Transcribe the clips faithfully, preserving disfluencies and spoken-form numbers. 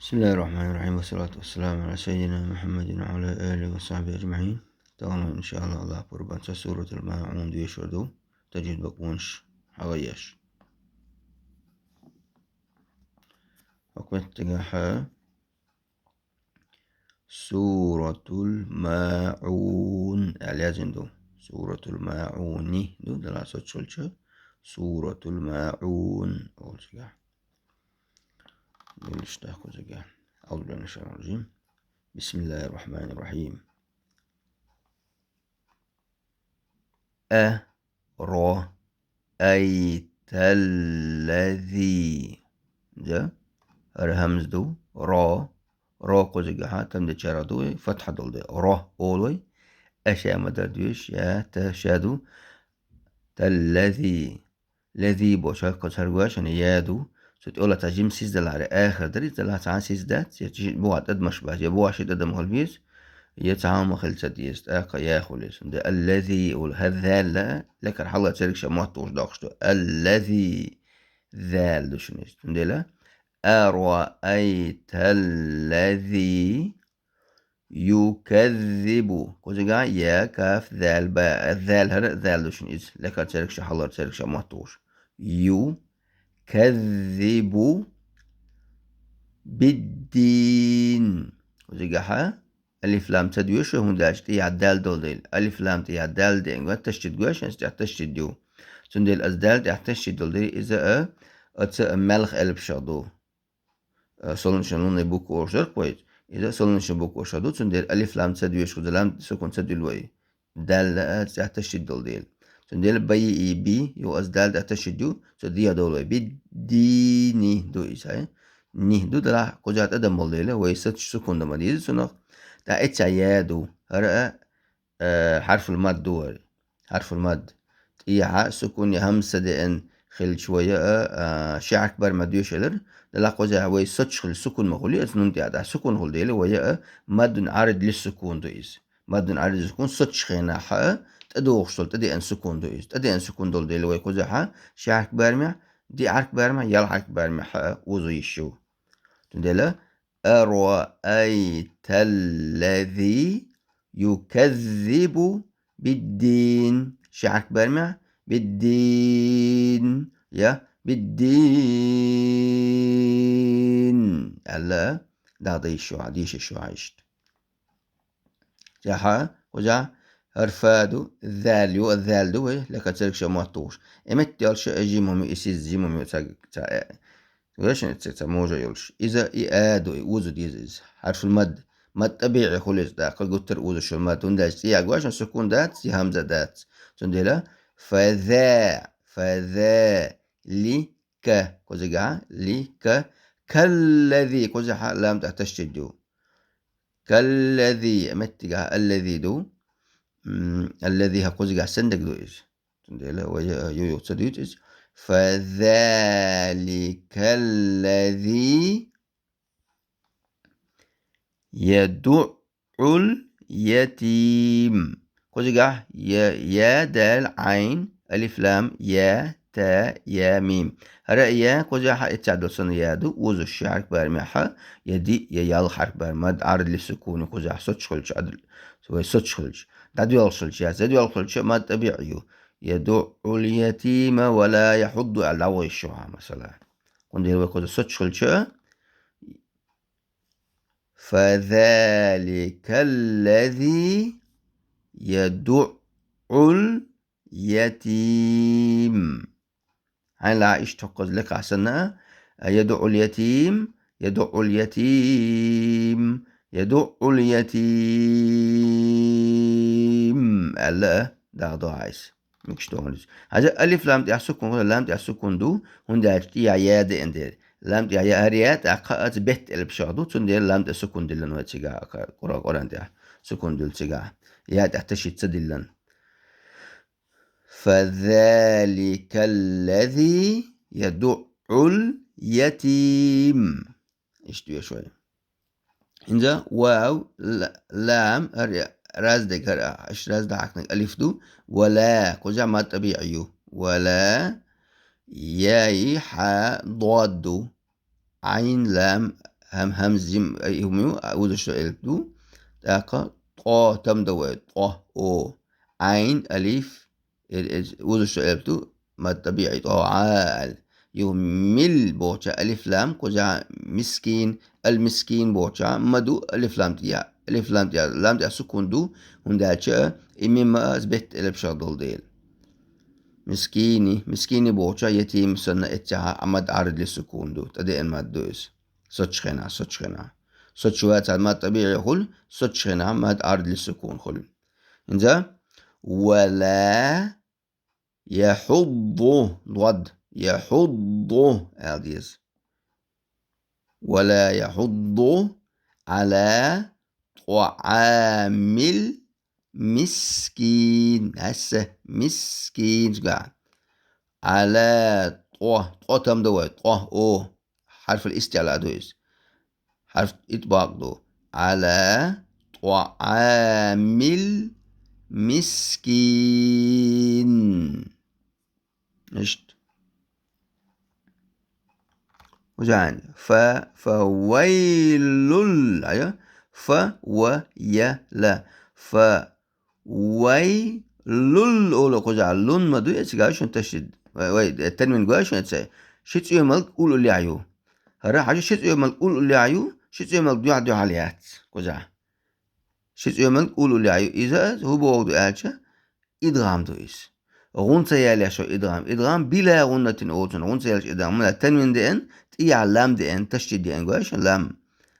بسم الله الرحمن الرحيم، والصلاة والسلام على سيدنا محمد وعلى آله وصحبه أجمعين. Тахана, иншааллахӀ, Аллахь пурбанца Суратул МаӀун доьшур ду, тажвид бакъонаш хьагӀайеш. Хьукметтигахьа Суратул МаӀун аьлла язйина ду. Суратул МаӀуни ду, дала соцчулча. Суратул МаӀун олчагахь. Дуллаш тахкузагахь. أعوذ بالله من الشيطان الرجيم. بسم الله الرحمن الرحيم. أ، ро, أيت الذي. Жа, ар хӀамз ду, ро, ро кхузагахьа, там де чара ду, фатхьа долу де. Ро, олой, аша ма дар дуьш, я, та, ша ду, таллази. Лази бо шаккха царгош, ана я ду. Цу тӀола цхьа жим сиз даларе, ахар дари, цхьа сиз дац, я чи бугӀа тӀадамаш бац, я бугӀа ши тӀадам хила беза, я цхьа хӀума хила ца деза, тӀаккха я хуьлу иза. Де аллази, ол хӀаззалла, лекар хьала церг ша мотт уж доккхуш ду. Аллази, зал ду шуна иза. Цундела, араайта аллази юказзибу. Кхузагахьа я, каф, зал, ба, зал хӀара, зал ду шуна иза. Лекар церг ша, хьалар церг ша мотт уж. Юказзибу биддин. Кхузагахьа алиф-лам ца доьшу, хӀунда аьлча тӀехьа дал долу дела. Алиф-лам тӀехьа дал деанга, ташдид гош, аса тӀехь ташдид ю. Цундела аса дал тӀехь ташдид долу дела, иза а, а ца а маьлха элпашах ду. Э, солнечный лунный буква ош дарх вай. Иза солнечный буква ош ду, цундела алиф-лам ца доьшу, кхуза лам сукун ца дуьлу вай. Дал а, а ца ташдид долу дела. Цундела байи и би, ю аса дал тӀехь ташдид ю, цу диа долу вай. Биддини ду иза, хӀай. Ни ду дала, кхуза тӀадам болу дела, вай сач сукун дан ма деза цунах. ТӀаккха эццахь я ду. ХӀара а, э, хьарфул мад ду вай. Хьарфул мад. ТӀехьа сукун я хӀамз ца деана хилча вай а, а, ши хьарк бар ма доьшалар. Дала кхуза вай сач хила сукун ма хули, аса нун тӀехьа сукун хула дела, вай а, маддун Ӏарид ли сукун ду иза. Маддун Ӏарид ли сукун сач хенахь а, тӀедогӀуш долу, тӀедеана сукун ду иза. ТӀедеана сукун долу дела вай кхузахьа, ши хьарк бармехь, диъ хьарк бармехь, ял хьарк бармехь а, узу йиш ю. Цундела, араайта аллази юказзибу биддин. Ши хьарк бармехь, биддин, я, биддин. Алла, дагӀда йиш ю хьа, дийша йиш ю хьа иштта. Цехьа, кхуза хӀара фа ду, зал ю, а зал ду вай, лекар церг ша мотт уж. Э, метта йолуш а жим хӀума ю, и сиз жим хӀума ю, ца, ца, э. Вешан ца, ца можа йолуш. Иза и а ду, и узу деза иза. Хьарфул мад. Мад тӀабиӀи хуьлу иза, тӀаккха гуттар узу шу мад. ХӀунда аьлча цӀе ягош, сукун дац, я хӀамза дац. Цундела, фаза, фаза, ли, ка. Кхузагахьа, ли, ка. Каллази, кхузахьа лам тӀехь ташдид ю. Каллази, меттигахьа аллази ду. М, аллази хьа кхузагахьа сендаг ду иза. Цундела вай, э, ю юха ца дуьйцу иза. Фазаликаллази ядуъул ятим. Кхузигахь я, я, дал, Ӏайн, алиф, лам, я, та, я, мим. ХӀара я кхузахьа эццахь долу санна я ду, узуш ши хьарк бармехьа, я диъ, я ял хьарк бар, мад Ӏарид ли сукуни кхузахь соцуш хилча, адл-, вай соцуш хилча. ДӀадоьлхуш хилча, я зедоьлхуш хилча, мад тӀабиӀ ю. Ядуъул ятима ва ла яхьудду аьлла дӀавайша шу хьа, масала. Кхундела вай кхуза соцуш хилча, فذلك الذي يدع اليتيم. Хьайна лаьа иштта хӀокхуза лекахь санна, يدع اليتيم، يدع اليتيم، يدع اليتيم аьлла а дагӀа до хьайса. Микаш дохуна иза. Хьажа алиф лам тӀехь сукун, лам тӀехь сукун ду, хӀунда аьлча тӀехь я деана дела. Лам тӀехь я, хӀара я тӀаккха а цу бетта элпашах ду, цундела лам тӀехь сукун диллина вай цигахь, Къуръан, Къуръан тӀехь сукун дилла цигахь. Я тӀехь ташдид ца диллина. فذلك الذي يدع اليتيم. Иштта веш вай. ХӀинца вав, ла-, лам, ар-, раздег хӀара, аш разда хьакнаг алиф ду, ва ла, кхуза мад тӀабиӀ ю. Ва ла, яи, хьа, дод ду. Ӏайн, лам, Хьам-, хьамза, жим, ай, хӀума ю, а, узуш элп ду. ТӀаккха тӀо, там да вай, тӀо, о. Ӏайн, алиф, э, э, узуш элп ду, мад тӀабиӀи тӀо, Ӏа, ал. Ю мил бохуча алиф лам, кхуза мискин, ал-мискин бохуча, ма ду алиф лам тӀа. Алиф лам тӀа, лам тӀа сукун ду, хӀунда аьлча и мим а аз бетта элп шагӀдол дела. Мискини, мискини бохуча ятим санна эццахьа а мад Ӏарзли сукун ду, тӀадеан мад ду иза. Соцчу хенахь, соцчу хенахь. Соцчу вацахь мад тӀабиӀи хуьлу, соцчу хенахь мад Ӏарзли сукун хуьлу. ХӀинца: «Ва ла яхьудду», дод, «яхьудду», аьлла деза. «Ва ла яхьудду Ӏала тӀоӀамил мискин». Хьаьсса, мискин, цигахь. Ӏала тӀо, тӀо там да вай, тӀо, о. Хьарфул истиӀла ду иза. Хьарф итбакъ ду. Ӏала тӀоӀамил мискин. Иштта. Узан. Фа, фа вайлул. Айо. Фа, ва, я, ла. Фа вайлул олу кхузахь, лун ма ду эцигахь шуна ташдид. Вай, вай, танвин гой шуна эцай. Ши цӀоьмалг уллулехь ю. ХӀара хьажа, ши цӀоьмалг уллулехь ю, ши цӀоьмалг дуьхьа-дуьхьал яц кхузахь. Ши цӀоьмалг уллулехь ю. Иза хӀун боху ду аьлча, идгӀам ду иза. ГӀун ца ялеш ю идгӀам. ИдгӀам била гӀуннатин олу цунах. ГӀун ца ялеш идгӀам. Муна танвин деана, тӀехьа лам деана, ташдид деана гой шуна лам.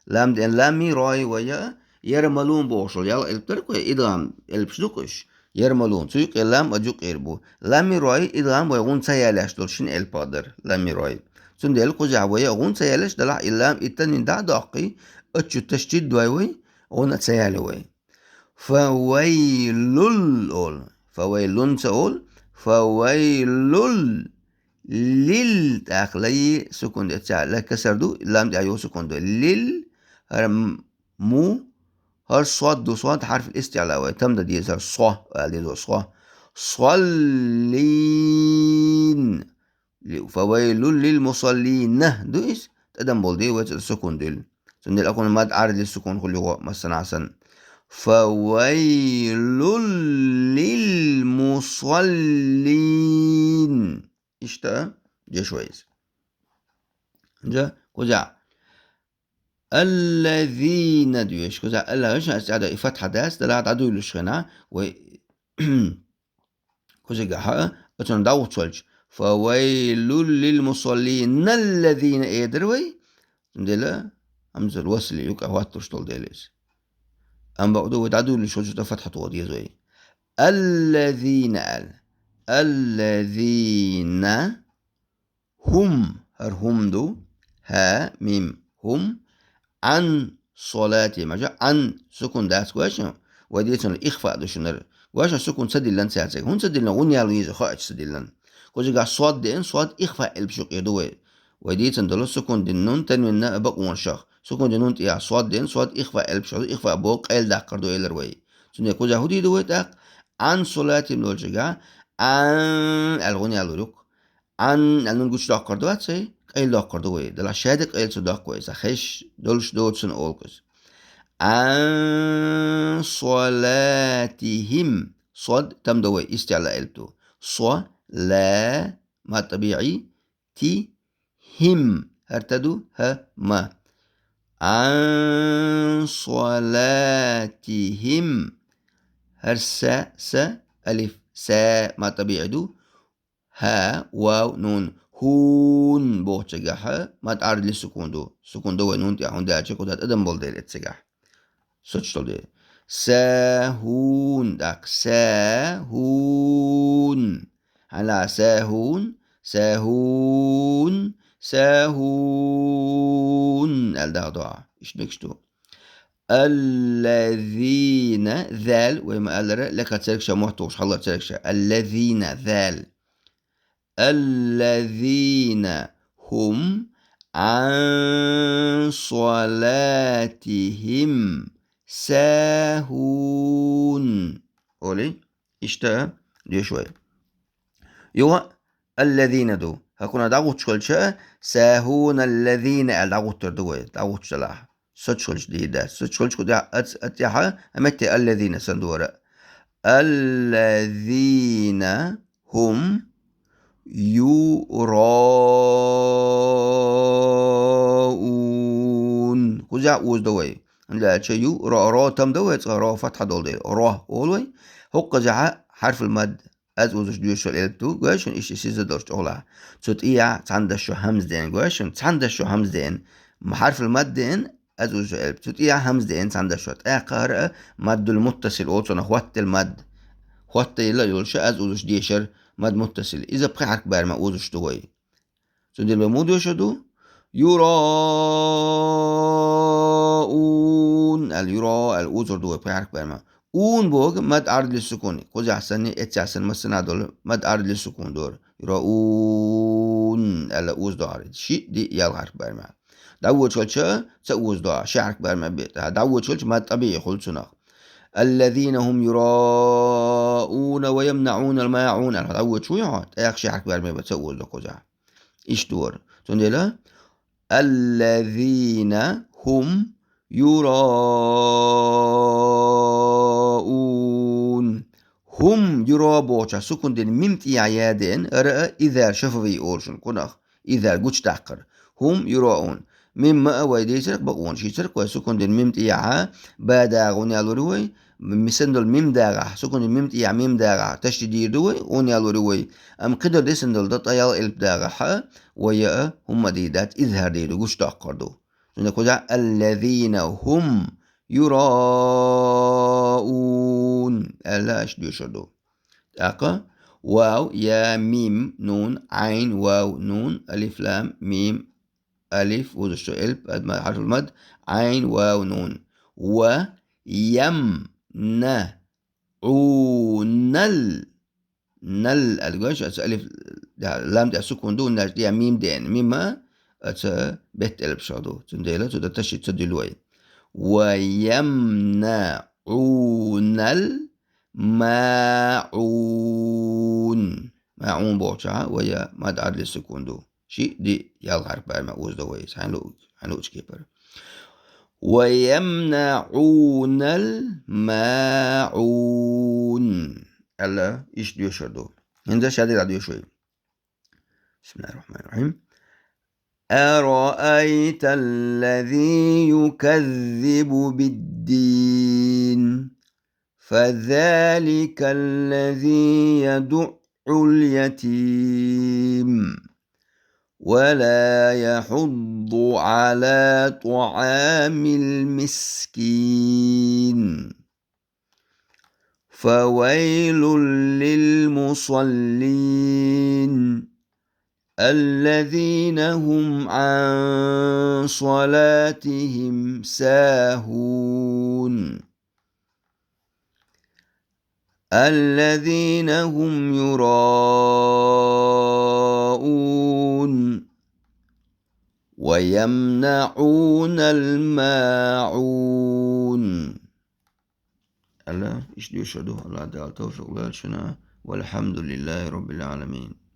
Лам деана, лами, рой вай, ярмалун бохуш, ял элп дара кху идгӀам элпаш ду кхуш. Ярмалун. Цу юкъе лам а юкъера бу. Лами, рой, идгӀам вай гӀун ца ялеш долу шина элпах дара. Лами, рой. Цундела кхузахь вай гӀун ца ялеш далахь, и лам, и танвин дӀа а доккхий, аччу ташдид дой вай, гӀун а ца яли вай. Фа вайлул олу. Фа вайлун ца олу. Фа вайлул. Лил, тӀаккха лай сукун ду, ца, ла касар ду, лам тӀехь ю сукун ду. Лил, хӀара м-, му, хӀара сод ду, сод хьарф истиӀла вай, там да деза, хӀара со, аьлла деза, со. Соллин. Ли-, фа вайлул лил мусаллина ду иза, тӀадам болу де вай ца сукун дуьллу. Цундела акхунна мад Ӏарзли сукун хуьлу юха массанхьа санна. Фа вайлул лил мусаллин. Иштта деш вай иза. Хьанча кхузахь. Аллазина доьшуш. Кхузахь алла вешан ас цӀа до и фатхьа дац, далахь дӀадуьйлуш хенахь, вай кхузигахь а, оцунна дӀагӀуттуш волчу. Фа вайлул лил мусаллин, аллазина эдар вай. Цундела хьамзал васли юкъа хӀоттуш долу дела иза. Амма бакъду вай дӀадуьйлуш хӀума тӀе фатхьа тоха деза вай. Аллазина аьлла. Аллазина хӀум, хӀара хӀум ду, хӀа, мим, хӀум, Ӏан солатихим, хьажа, Ӏан сукун дац гой шуна, вай дийцина ихфа ду шуна хӀара. Гой шуна сукун ца диллина цаьрца. ХӀунда ца диллина, гӀунна ял веза, хоуьйтуш ца диллина. Кхузигахь сод деана, сод ихфа элпаш юкъера ду вай. Вай дийцина долу сукун дина нун, танвинна а бакъонашах. Сукун дина нун тӀехь сод деана, сод ихфа элпаш ду, ихфа боху къайладаккхар ду элира вай. Цундела кхузахь хӀун дийр ду вай тӀаккха? Ӏан солатихим долчигахь, Ӏан аьлла гӀунна ял вуьру. Ӏан аьлла нун гучудоккхур ду вай, цай къайладоккхур ду вай. Далахь шаьда къайла ца доккху вай, сан хезаш долуш доцу сан олу иза. Ӏан солатихим. Сод там до вай, истиӀла элп ду. Со, ла, мад тӀабиӀи, ти, хим. ХӀара та ду, хӀа, ма. Ӏан солатихим. ХӀара са, са, алиф, са, мад тӀабиӀи ду. ХӀа, вав, нун. Хун бохучигахь, мад Ӏарзли сукун ду. Сукун ду вай нун тӀехь, хӀунда аьлча кхузахь тӀадам болу дела эццигахь. Соцуш долу дела. Сахун, тӀаккха сахун. Хьала сахун, сахун, сахун. Аьлла дагӀа доӀа. Иштта мегаш ду. Аллазина, зал, вай ма-аллара, лекха цергаш а, мотт воккхуш хьаллар цергаш а. Аллазина, зал. Аллазина хум Ӏан салатихим сахун. Олий? Иштта доьшу вай. Юха аллазина ду. ХӀокхунах дӀагӀутташ хилча, сахӀуналлазина аьлла дӀагӀуттар ду вай, дӀагӀутташ далахь. Соцаш хилча дийр дац. Соцаш хилча кху тӀехьа, аццахь, а метте аллазина санна дора. Аллазина хӀум юраун. Кхузахь оза до вай. ХӀунда аьлча ю, ро, ро там до вай, цкъа ро фатхьа долу дела. Ро олу вай. ХӀокхузахь хьарфул мад, аз озуш доьшуш элп ду, гой шуна, иштта сиза долуш чӀогӀлахь. Цу тӀехьа цхьана дашо хьамза деана, гой шуна, цхьана дашо хьамза деана. М, хьарфул мад деана, аз озуш элп. Цу тӀехьа хьамза деана цхьана дашо. ТӀаккха хӀара маддул муттасил олу цунах, хӀоттал мад. ХӀоттайилла йолуш аз озуш дешар мад муттасил. Иза пхи хьарк барма озуш ду вай. Цундела вай муха доьшур ду? Юраун аьлла, юра аьлла озур ду вай пхи хьарк барма. Ун боху мад Ӏард лиссукуни. Кхузахь санна, эццахь санна, массанхьа долу мад Ӏард лиссукун дора. Юраун аьлла оза дохьур. Шиъ, диъ, ялх хьарк барма. ДӀавоьдуш хилча, ца оза дохьур. Ши хьарк барма бе. ДӀавоьдуш хилча, мад тӀабиъи хуьлу цунах. Аллазина хӀум юраун ва ямнаунал маун аьлла. ДӀавоьдуш вуй хьо, тӀаккха ши хьарк барма бе, ца оза до кхузахь. Иштта дора. Цундела, аллазина хӀум юраун. ХӀум юра бохучохь сукун дина мим тӀехьа я деана, ара а изар шафавий олу шуна кхунах. Изар гучудаккхар. ХӀум юраун. Мим ма а вай дийцарх бакъонаш йийцарх вай сукун дина мим тӀехьа, ба дагӀа хӀунда ялур вай, Ми-, мисандал мим дагӀахь, сукун мим тӀехьа мим дагӀахь, ташдид дийр ду вай, ун ялур ю вай. Амма кхидолу дисандал дан тӀе ялх элп дагӀахь, вай я а, хӀумма дийр дац, изхьар дийр ду, гучудоккхур ду. Цундела кхузахь аллазина хӀум юраун аьлла аша доьшур ду. ТӀаккха вав, я, мим, нун, Ӏайн, вав, нун, алиф, лам, мим, алиф, озуш ду элп, ад-, ма-, хьарфул мад, Ӏайн, вав, нун. Ва ямнаунал. Нал аьлла гой шу, аса алиф, да, лам тӀе сукун ду, наш тӀе мим деана. Мима аса бетта элпаш ду. Цундела цу дан ташдид ца дуьллу вай. Ва ямнаунал маун. Маун бохучохь, вай я мад Ӏард лиссукун ду. Шиъ, диъ, ялх хьарк барма оза до вай, хьайн лу-, хьайн луучу кепара. Ва ямнаунал маун. Аьлла, иштта доьшур ду. ХӀинца шадерг доьшу вай. Бисмиллахир-рахманир-рахим. أرأيت الذي يكذب بالدين. فذلك الذي يدع اليتيم ولا يحض على طعام المسكين. فويل للمصلين الذين هم عن صلاتهم ساهون. الذين هم يراءون ويمنعون الماعون. Аьлла, иштта доьшур ду. АллахӀ Дала тавфикъ лойла шуна. والحمد لله رب العالمين.